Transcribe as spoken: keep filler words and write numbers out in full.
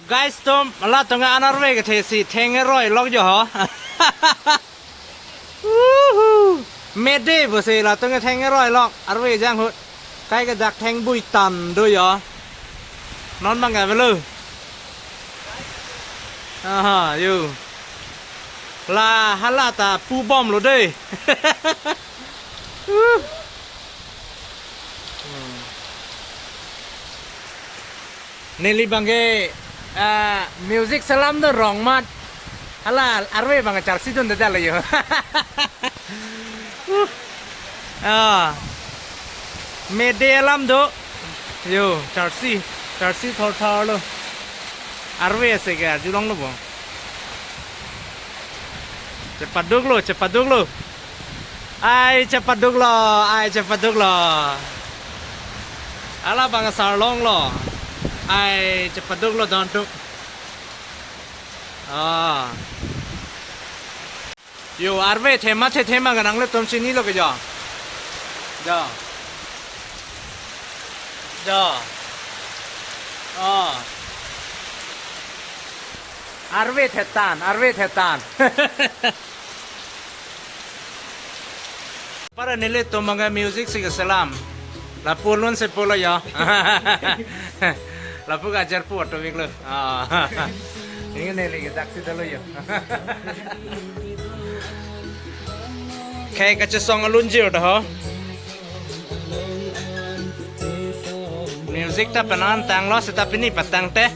Guys atum, latum ke an arve kethe si theng-e roilok jo ho. Uhu. Mede pusi latum ke theng-e roilok, arve jang ahut. Kai ke dak theng bui tan do jo. Non bang ke avelo. Aha, yo. La hala ta pu bomlo de. Uh. Hmm. Neli bang ke, ah, music selam do rong mat. Hala arve bang charsi dun dada lo jo. Uh. Ah. Mede alam do. Jo, charsi, charsi thor thor lo. Arve ase ke arjulonglo bo. Chepaduklo, chepaduklo. Ai chepaduklo, ai chepaduklo. Hala bang sarlonglo. Ai chepaduklo don tu. Ah. Jo, arve thema the thema ke nanglitum chinilo ke jo. Jo. Jo. Oh. Arve thetan, arve thetan. Para nelitum bang ke music si keselam. Lapu lun si pulo jo. Lapu ke ajar pu auto vik lo. Ah. Ini neli ke taxi dalo jo. Khei kachesong alun jir do ho. Music ta penan tanglo seta pini patang te.